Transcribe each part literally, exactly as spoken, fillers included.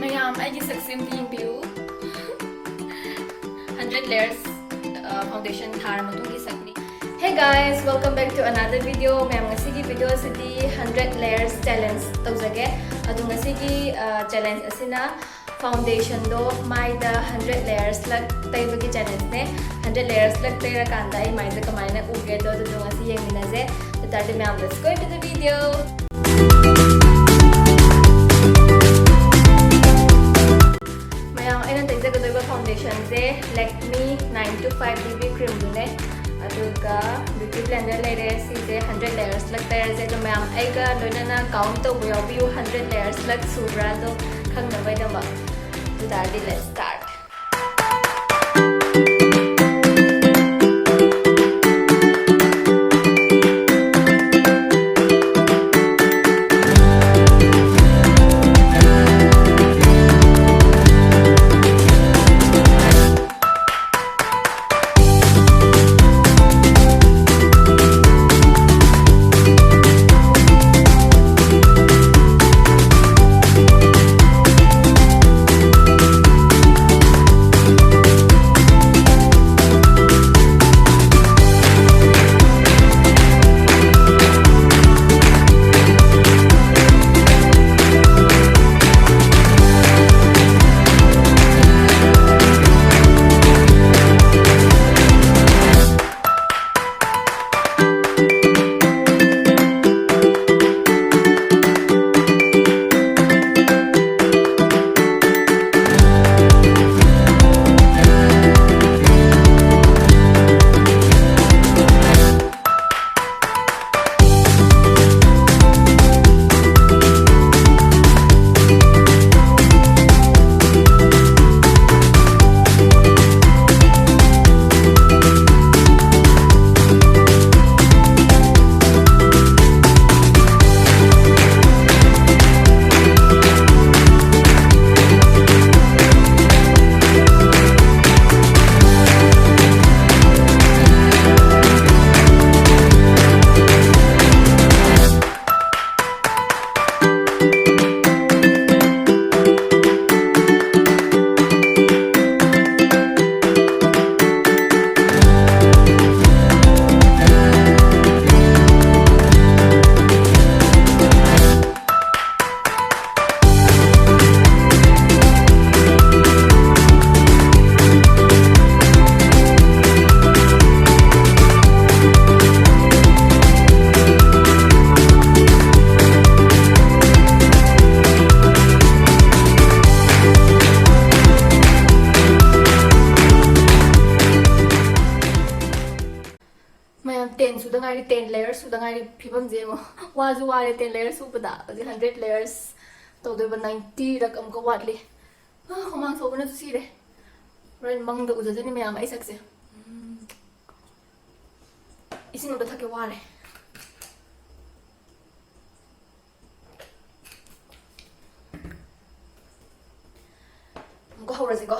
ꯃꯌꯥꯝ, ꯑꯩꯒꯤ ꯁꯛꯁꯦ ꯑꯝꯇ ꯌꯦꯡꯕꯤꯌꯨ꯫ Hundred layers, ꯑ, foundation ꯊꯥꯔ ꯃꯇꯨꯡꯒꯤ ꯁꯛꯅꯤ꯫ Hey guys, welcome back to another video. ꯃꯌꯥꯝ, ꯉꯁꯤꯒꯤ video ꯑꯁꯤꯗꯤ hundred layers challenge ꯇꯧꯖꯒꯦ꯫ ꯑꯗꯣ ꯉꯁꯤꯒꯤ, ꯑ, challenge ꯑꯁꯤꯅ foundationꯗꯣ ꯃꯥꯏꯗ hundred layers ꯂꯛ ꯇꯩꯕꯒꯤ challengeꯅꯦ꯫ Hundred layers ꯂꯛ ꯇꯩꯔꯀꯥꯟꯗ ꯑꯩ ꯃꯥꯏꯁꯦ ꯀꯃꯥꯏꯅ ꯎꯒꯦꯗꯣ ꯑꯗꯨꯗꯣ ꯉꯁꯤ ꯌꯦꯡꯃꯤꯟꯅꯁꯦ꯫ ꯑꯗꯨ ꯇꯥꯔꯗꯤ ꯃꯌꯥꯝ, let's go into the video. ꯃꯌꯥꯝ, ꯑꯩꯅ ꯇꯩꯖꯒꯗꯣꯏꯕ foundationꯁꯦ Lakme nine two five BB creamꯗꯨꯅꯦ꯫ ꯑꯗꯨꯒ beauty blender ꯂꯩꯔꯦ꯫ ꯁꯤꯁꯦ hundred layers ꯂꯛ ꯇꯩꯔꯁꯦ꯫ ꯑꯗꯣ ꯃꯌꯥꯝ, ꯑꯩꯒ ꯂꯣꯏꯅꯅ count ꯇꯧꯕ ꯌꯥꯎꯕꯤꯌꯨ, hundred layers ꯂꯛ ꯁꯨꯕ꯭ꯔꯥ ꯑꯗꯣ ꯈꯪꯅꯕꯒꯤꯗꯃꯛ꯫ ꯑꯗꯨ ꯇꯥꯔꯗꯤ let's start. ꯉꯥꯏꯔꯤ, ten layers ꯁꯨꯗ ꯉꯥꯏꯔꯤ꯫ ꯐꯤꯕꯝꯁꯦ ꯌꯦꯡꯉꯣ꯫ ꯋꯥꯁꯨ ꯋꯥꯔꯦ, ten layers ꯁꯨꯕꯗ꯫ ꯍꯧꯖꯤꯛ hundred layers ꯇꯧꯗꯣꯏꯕ, ninety ꯔꯛ ꯑꯃꯨꯛꯀ ꯋꯥꯠꯂꯤ꯫ ꯑꯥ, ꯍꯨꯃꯥꯡ ꯁꯧꯕꯅꯁꯨ ꯁꯤꯔꯦ꯫ ꯍꯣꯔꯦꯟ ꯃꯪꯗ ꯎꯖꯖꯅꯤ ꯃꯌꯥꯝ ꯑꯩ ꯁꯛꯁꯦ꯫ ꯎꯝ꯫ ꯏꯁꯤꯡ ꯑꯝꯇ ꯊꯛꯀꯦ, ꯋꯥꯔꯦ꯫ ꯑꯃꯨꯛꯀ ꯍꯧꯔꯁꯤꯀꯣ꯫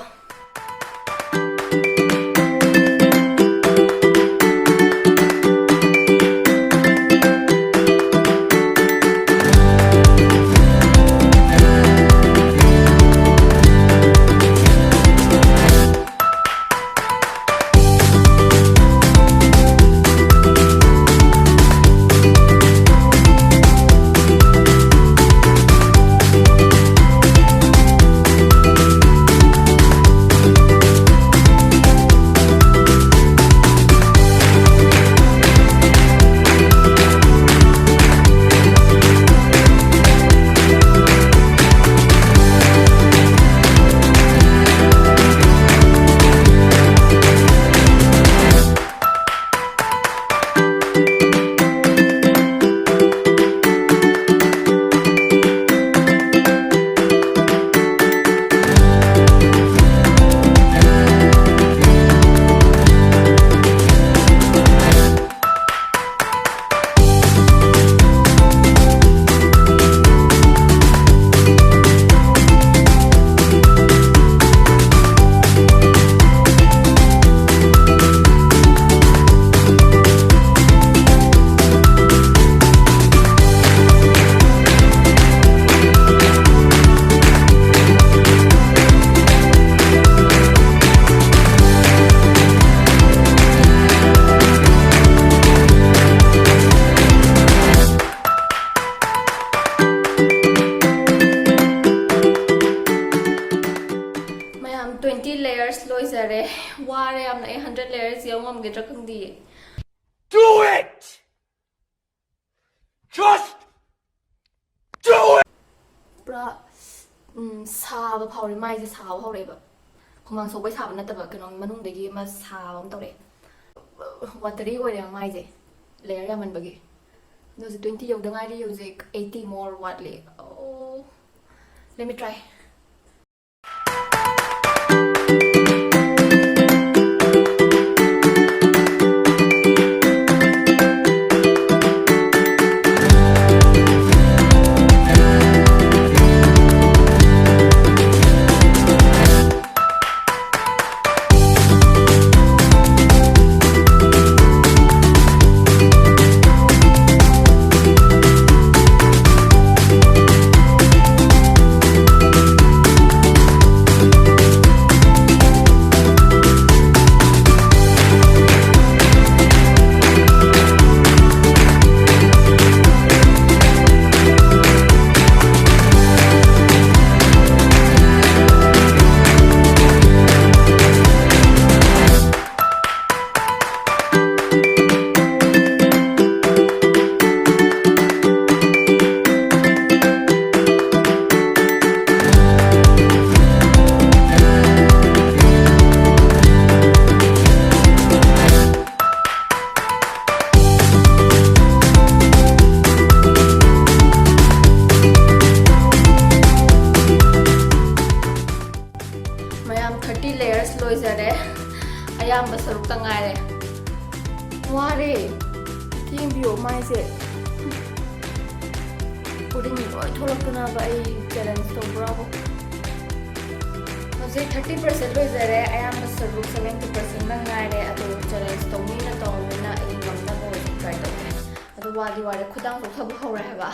ꯃꯌꯥꯝ, twenty layers ꯂꯣꯏꯖꯔꯦ꯫ ꯋꯥꯔꯦ ꯌꯥꯝꯅ꯫ ꯑꯩ hundred layers ꯌꯧ ꯉꯝꯒꯗ꯭ꯔꯥ ꯈꯪꯗꯤꯌꯦ꯫ Do it! Just do it! ꯄꯨꯔꯥ, ꯎꯝ, ꯁꯥꯕ ꯐꯥꯎꯔꯦ꯫ ꯃꯥꯏꯁꯦ ꯁꯥꯕ ꯍꯧꯔꯛꯑꯦꯕ꯫ ꯍꯨꯃꯥꯡ ꯁꯧꯕꯩ ꯁꯥꯕ ꯅꯠꯇꯕ, ꯀꯩꯅꯣ, ꯃꯅꯨꯡꯗꯒꯤ ꯑꯃ ꯁꯥꯕ ꯑꯃ ꯇꯧꯔꯛꯑꯦ꯫ Watery ꯑꯣꯏꯔꯦꯕ ꯃꯥꯏꯁꯦ꯫ Layer ꯌꯥꯝꯃꯟꯕꯒꯤ꯫ ꯑꯗꯨ ꯍꯧꯖꯤꯛ twenty ꯌꯧꯗ ꯉꯥꯏꯔꯤ, ꯍꯧꯖꯤꯛ eighty more ꯋꯥꯠꯂꯤ꯫ Oh, let me try. ꯃꯌꯥꯝ, thirty layers ꯂꯣꯏꯖꯔꯦ꯫ ꯑꯌꯥꯝꯕ ꯁꯔꯨꯛꯇ ꯉꯥꯏꯔꯦ꯫ ꯋꯥꯔꯦ꯫ ꯌꯦꯡꯕꯤꯌꯣ ꯃꯥꯏꯁꯦ꯫ ꯎꯔꯤꯡ ꯂꯣꯏ ꯊꯣꯛꯂꯛꯇꯅꯕ ꯑꯩ challenge ꯇꯧꯕ꯭ꯔꯥꯕꯨ꯫ ꯍꯧꯖꯤꯛ thirty percent ꯂꯣꯏꯖꯔꯦ꯫ ꯑꯌꯥꯝꯕ ꯁꯔꯨꯛ seventy percent ꯗ ꯉꯥꯏꯔꯦ꯫ ꯑꯗꯣ challenge ꯇꯧꯅꯤꯅ ꯇꯧꯔꯕꯅꯤꯅ ꯑꯩ ꯉꯝꯅꯕ ꯑꯣꯏꯅ try ꯇꯧꯒꯦ꯫ ꯑꯗꯣ ꯋꯥꯗꯤ ꯋꯥꯔꯦ, ꯈꯨꯗꯥꯡ ꯆꯣꯛꯊꯕ ꯍꯧꯔꯦ ꯍꯥꯏꯕ꯫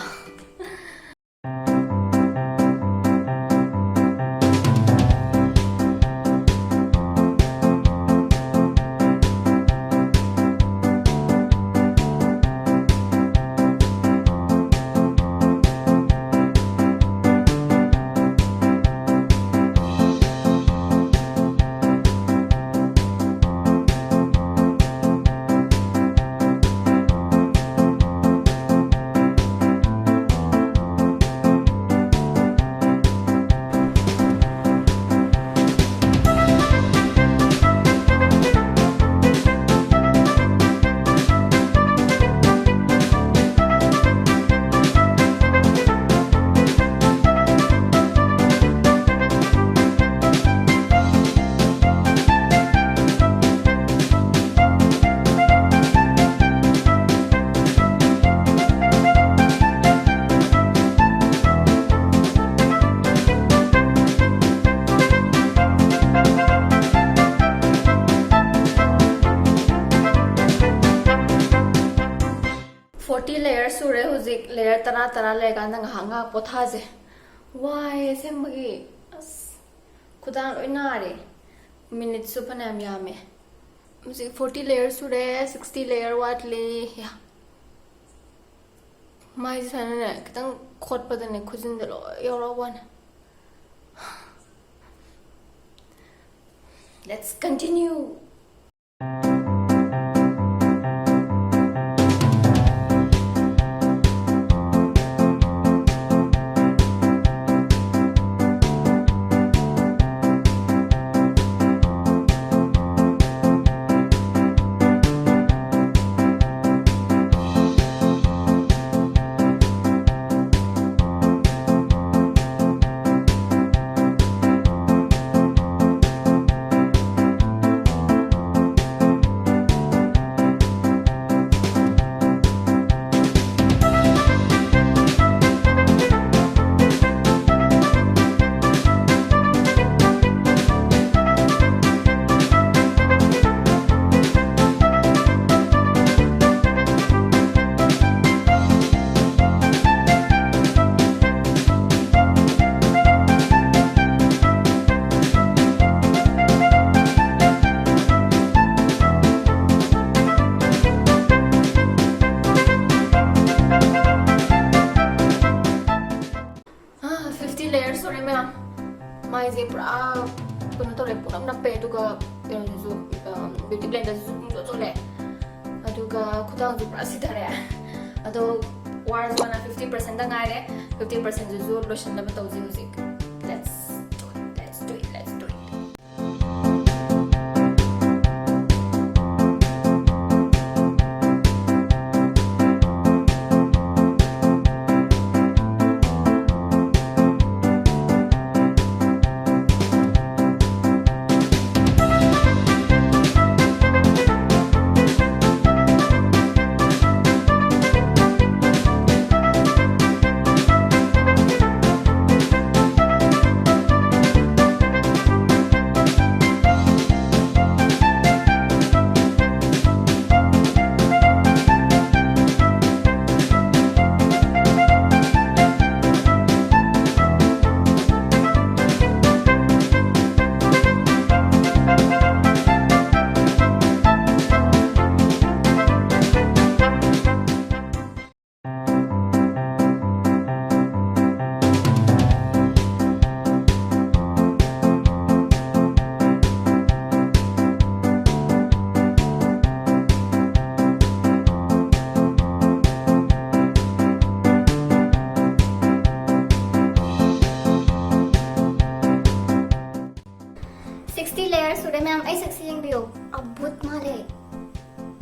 ꯇꯔꯥ ꯇꯔꯥ ꯂꯩꯔꯀꯥꯟꯗ ꯉꯥꯏꯍꯥꯛ ꯉꯥꯏꯍꯥꯛ ꯄꯣꯊꯥꯁꯦ꯫ ꯋꯥꯏꯌꯦ ꯑꯁꯦꯡꯕꯒꯤ꯫ ꯑꯁ, ꯈꯨꯗꯥꯡ ꯂꯣꯏ ꯅꯥꯔꯦ꯫ ꯃꯤꯅꯤꯠꯁꯨ ꯐꯅꯌꯥꯝ ꯌꯥꯝꯃꯦ꯫ ꯍꯧꯖꯤꯛ forty layer ꯁꯨꯔꯦ, sixty layer ꯋꯥꯠꯂꯤ꯫ ꯌꯥ꯫ ꯃꯥꯏꯁꯦ ꯁꯨꯃꯥꯏꯅꯅꯦ, ꯈꯤꯇꯪ ꯈꯣꯠꯄꯗꯅꯦ ꯈꯨꯖꯤꯟꯗ ꯂꯣꯏ ꯌꯥꯎꯔꯛꯑ ꯋꯥꯅꯦ꯫ Let's continue. Fifty layers ꯁꯨꯔꯦ ꯃꯌꯥꯝ꯫ ꯃꯥꯏꯁꯦ ꯄꯨꯔꯥ ꯀꯩꯅꯣ ꯇꯧꯔꯦ, ꯄꯨꯡꯅꯞ ꯅꯞꯄꯦ꯫ ꯑꯗꯨꯒ ꯀꯩꯅꯣꯗꯨꯁꯨ, ꯕ꯭ꯌꯨꯇꯤ ꯕ꯭ꯂꯦꯟꯗꯔꯁꯤꯁꯨ ꯄꯨꯡꯆꯣꯠ ꯆꯣꯠꯂꯦ꯫ ꯑꯗꯨꯒ ꯈꯨꯗꯥꯡꯁꯨ ꯄꯨꯔꯥ ꯁꯤꯊꯔꯦ꯫ ꯑꯗꯣ ꯋꯥꯔꯁꯨ ꯋꯥꯅ fifty percent ꯉꯥꯏꯔꯦ꯫ Fifty percent ꯁꯤꯁꯨ ꯂꯣꯏꯁꯤꯟꯅꯕ ꯇꯧꯁꯤ ꯍꯧꯖꯤꯛ꯫ Let's do it, let's do it, let's do it. Layer ꯁꯨꯔꯦ ꯃꯌꯥꯝ, ꯑꯩ ꯁꯛꯁꯤ ꯌꯦꯡꯕꯤꯌꯨ꯫ ꯑ, ꯚꯨꯠ ꯃꯥꯜꯂꯦ꯫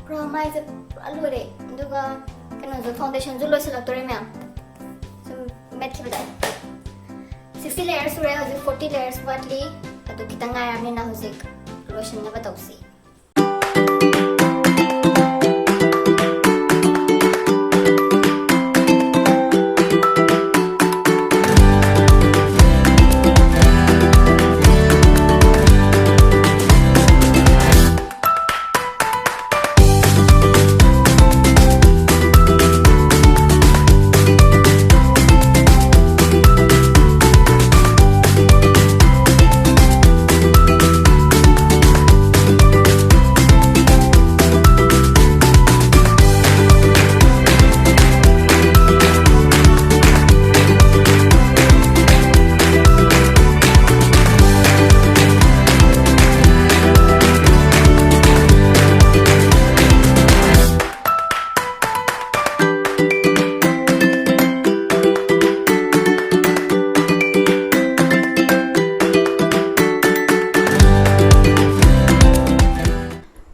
ꯄꯨꯔꯥ ꯃꯥꯏꯁꯦ ꯄꯨꯔꯥ ꯂꯣꯏꯔꯦ꯫ ꯑꯗꯨꯒ ꯀꯩꯅꯣꯁꯨ, foundation ꯁꯨ ꯂꯣꯏꯁꯤꯜꯂꯛꯇꯣꯔꯦ ꯃꯌꯥꯝ꯫ ꯁꯨꯝ ꯃꯦꯠꯈꯤꯕꯗ꯫ Sixty layers ꯁꯨꯔꯦ, ꯍꯧꯖꯤꯛ forty layers ꯋꯥꯠꯂꯤ꯫ ꯑꯗꯨ ꯈꯤꯇꯪ ꯉꯥꯏꯔꯕꯅꯤꯅ ꯍꯧꯖꯤꯛ ꯂꯣꯏꯁꯤꯟꯅꯕ ꯇꯧꯁꯤ꯫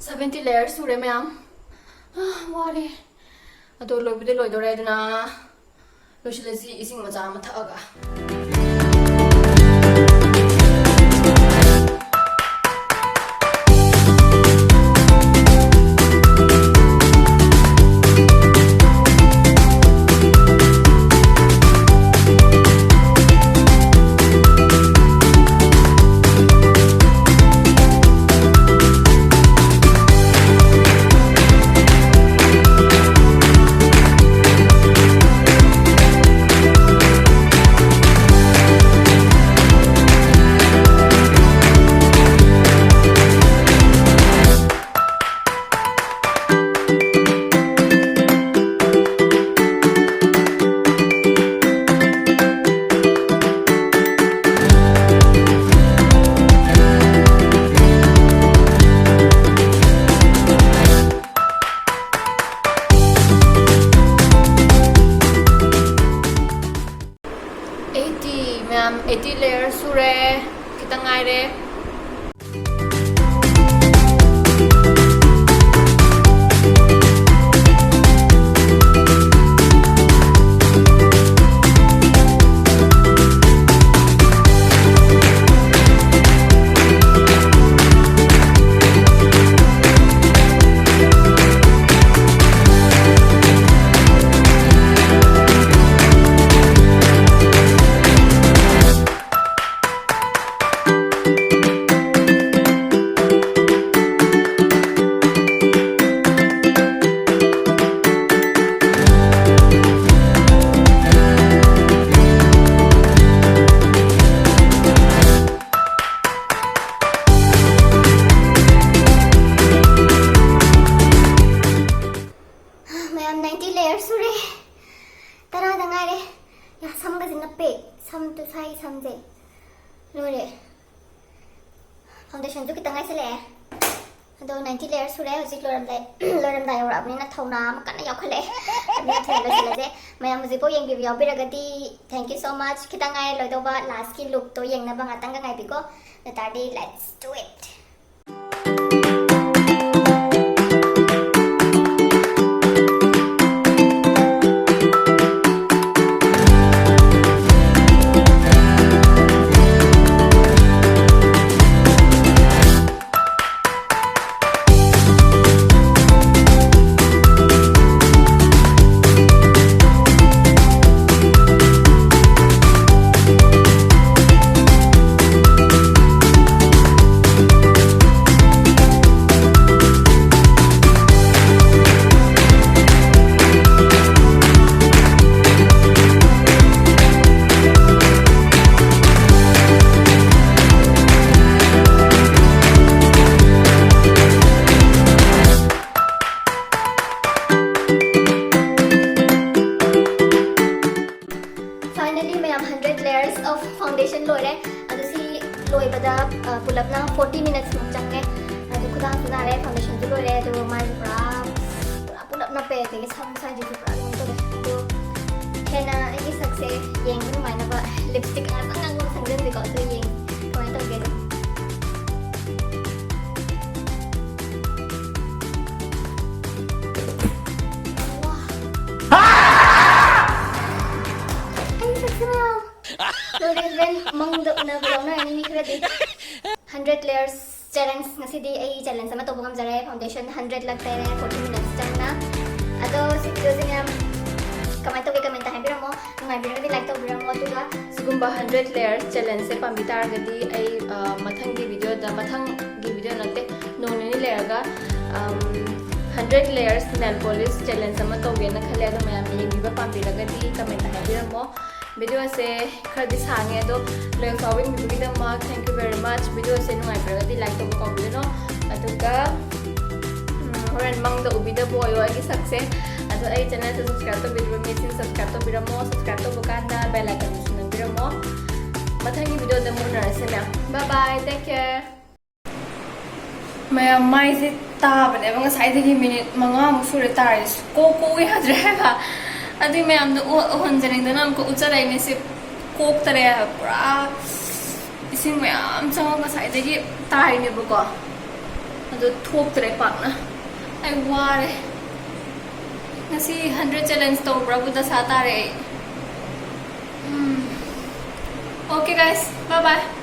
Seventy layers ꯁꯨꯔꯦ ꯃꯌꯥꯝ꯫ ꯑꯥ, ꯋꯥꯔꯦ꯫ ꯑꯗꯣ ꯂꯣꯏꯕꯨꯗꯤ ꯂꯣꯏꯗꯣꯔꯦ, ꯑꯗꯨꯅ ꯂꯣꯏꯁꯤꯜꯂꯁꯤ ꯏꯁꯤꯡ ꯃꯆꯥ ꯑꯃ ꯊꯛꯑꯒ꯫ Eighty, ꯃꯌꯥꯝ, eighty layers ꯁꯨꯔꯦ, ꯈꯤꯇꯪ ꯉꯥꯏꯔꯦ꯫ ꯂꯣꯏꯔꯦ꯫ Foundationꯁꯨ ꯈꯤꯇꯪ ꯉꯥꯏꯁꯤꯜꯂꯛꯑꯦ꯫ ꯑꯗꯣ ninety layers ꯁꯨꯔꯦ꯫ ꯍꯧꯖꯤꯛ ꯂꯣꯏꯔꯝꯗꯥꯏ, ꯂꯣꯏꯔꯝꯗꯥꯏ ꯌꯧꯔꯛꯑꯕꯅꯤꯅ ꯊꯧꯅꯥ ꯑꯃ ꯀꯟꯅ ꯌꯥꯎꯈꯠꯂꯛꯑꯦ꯫ ꯑꯗꯨꯅ ꯊꯨꯅ ꯂꯣꯏꯁꯤꯜꯂꯁꯦ꯫ ꯃꯌꯥꯝ ꯍꯧꯖꯤꯛꯐꯥꯎ ꯌꯦꯡꯕꯤꯕ ꯌꯥꯎꯕꯤꯔꯒꯗꯤ thank you so much꯫ ꯈꯤꯇꯪ ꯉꯥꯏꯔꯦ ꯂꯣꯏꯗꯧꯕ, lastꯀꯤ lookꯇꯣ ꯌꯦꯡꯅꯕ ꯉꯥꯛꯇꯪꯒ ꯉꯥꯏꯕꯤꯀꯣ꯫ ꯑꯗꯨ ꯇꯥꯔꯗꯤ let's do it꯫ Finally, ꯃꯌꯥꯝ, hundred layers of foundation ꯂꯣꯏꯔꯦ꯫ ꯑꯗꯨ ꯁꯤ ꯂꯣꯏꯕꯗ, ꯑ, ꯄꯨꯂꯞꯅ forty minutes ꯃꯨꯛ ꯆꯪꯉꯦ꯫ ꯑꯗꯨ ꯈꯨꯗꯥꯡꯁꯨ ꯅꯥꯔꯦ, foundationꯁꯨ ꯂꯣꯏꯔꯦ, ꯑꯗꯨ ꯃꯥꯏꯁꯨ ꯄꯨꯔꯥ, ꯄꯨꯔꯥ ꯄꯨꯂꯞ ꯅꯞꯄꯦ, ꯑꯗꯒꯤ ꯁꯝ ꯁ꯭ꯋꯥꯏꯁꯤꯁꯨ ꯄꯨꯔꯥ ꯀꯩꯅꯣ ꯇꯧꯔꯦ꯫ ꯑꯗꯣ ꯍꯦꯟꯅ ꯑꯩꯒꯤ ꯁꯛꯁꯦ ꯌꯦꯡꯕ ꯅꯨꯡꯉꯥꯏꯅꯕ lipstick ꯉꯥꯛꯇꯪ ꯉꯥꯡꯕ ꯑꯃ ꯁꯪꯖꯟꯁꯤꯀꯣ꯫ ꯑꯗꯨ ꯌꯦꯡ ꯀꯃꯥꯏꯅ ꯇꯧꯒꯦꯗꯣ꯫ ꯋꯥ꯫ ꯑꯩ ꯁꯛꯁꯤꯅ ꯂꯣꯏꯔꯦ, ꯍꯣꯔꯦꯟ ꯃꯪꯗ ꯎꯅꯕ ꯂꯧꯅꯔꯅꯤ ꯃꯤ ꯈꯔꯗꯤ꯫ Hundred layers challenge, ꯉꯁꯤꯗꯤ ꯑꯩ challenge ꯑꯃ ꯇꯧꯕ ꯉꯝꯖꯔꯦ꯫ Foundation hundred ꯂꯛ ꯇꯩꯔꯦ, forty minutes ꯆꯪꯅ꯫ ꯑꯗꯣ ꯁꯤ videoꯁꯦ ꯃꯌꯥꯝ ꯀꯃꯥꯏꯅ ꯇꯧꯒꯦ commentꯇ ꯍꯥꯏꯕꯤꯔꯝꯃꯣ꯫ ꯅꯨꯡꯉꯥꯏꯕꯤꯔꯒꯗꯤ like ꯇꯧꯕꯤꯔꯝꯃꯣ꯫ ꯑꯗꯨꯒ ꯁꯤꯒꯨꯝꯕ hundred layers challengeꯁꯦ ꯄꯥꯝꯕꯤ ꯇꯥꯔꯒꯗꯤ ꯑꯩ, ꯑ, ꯃꯊꯪꯒꯤ videoꯗ, ꯃꯊꯪꯒꯤ video ꯅꯠꯇꯦ, ꯅꯣꯡ ꯅꯤꯅꯤ ꯂꯩꯔꯒ, ꯑꯝ, hundred layers nail polish challenge ꯑꯃ ꯇꯧꯒꯦꯅ ꯈꯜꯂꯦ꯫ ꯑꯗꯣ ꯃꯌꯥꯝ ꯌꯦꯡꯕꯤꯕ ꯄꯥꯝꯕꯤꯔꯒꯗꯤ commentꯇ ꯍꯥꯏꯕꯤꯔꯝꯃꯣ꯫ Videoꯁꯦ ꯈꯔꯗꯤ ꯁꯥꯡꯉꯦ, ꯑꯗꯣ ꯂꯣꯏ ꯐꯥꯎꯕ ꯌꯦꯡꯕꯤꯕꯒꯤꯗꯃꯛ thank you very much꯫ Videoꯁꯦ ꯅꯨꯡꯉꯥꯏꯕꯤꯔꯒꯗꯤ like ꯇꯧꯕ ꯀꯥꯎꯕꯤꯒꯅꯨ꯫ ꯑꯗꯨꯒ, ꯎꯝ, ꯍꯣꯔꯦꯟ ꯃꯪꯗ ꯎꯕꯤꯗꯕ ꯑꯣꯏꯌꯣ ꯑꯩꯒꯤ ꯁꯛꯁꯦ꯫ ꯑꯗꯣ ꯑꯩ channelꯁꯦ subscribe ꯇꯧꯕꯤꯗ꯭ꯔꯤꯕ ꯃꯤꯁꯤꯡ subscribe ꯇꯧꯕꯤꯔꯝꯃꯣ꯫ Subscribe ꯇꯧꯕ ꯀꯥꯟꯗ bell iconꯗꯨꯁꯨ ꯅꯝꯕꯤꯔꯝꯃꯣ꯫ ꯃꯊꯪꯒꯤ video ꯗ ꯑꯃꯨꯛ ꯎꯅꯔꯁꯦ ꯃꯌꯥꯝ꯫ Bye bye, take care. ꯃꯌꯥꯝ, ꯃꯥꯏꯁꯦ ꯇꯥꯕꯅꯦꯕ ꯉꯁꯥꯏꯗꯒꯤ, ꯃꯤꯅꯤꯠ ꯃꯉꯥꯃꯨꯛ ꯁꯨꯔꯦ ꯇꯥꯔꯤꯁꯦ꯫ ꯀꯣꯛ ꯀꯣꯛꯎ ꯌꯥꯗ꯭ꯔꯦ ꯍꯥꯏꯕ꯫ ꯑꯗꯨꯏ ꯃꯌꯥꯝꯗꯣ ꯎ-, ꯎꯍꯟꯖꯅꯤꯡꯗꯅ ꯑꯃꯨꯛꯀ ꯎꯠꯆꯔꯛꯏꯅꯦ꯫ ꯁꯤ ꯀꯣꯛꯇꯔꯦ ꯍꯥꯏꯕ, ꯄꯨꯔꯥ ꯏꯁꯤꯡ ꯃꯌꯥꯝ ꯆꯪꯉꯒ ꯉꯁꯥꯏꯗꯒꯤ ꯇꯥꯔꯤꯅꯦꯕꯀꯣ꯫ ꯑꯗꯣ ꯊꯣꯛꯇ꯭ꯔꯦ ꯄꯥꯛꯅ꯫ ꯑꯩ ꯋꯥꯔꯦ꯫ ꯉꯁꯤ hundred challenge ꯇꯧꯕ꯭ꯔꯥꯕꯨ ꯗꯁꯥ ꯇꯥꯔꯦ ꯑꯩ꯫ ꯎꯝ꯫ Okay guys, bye bye.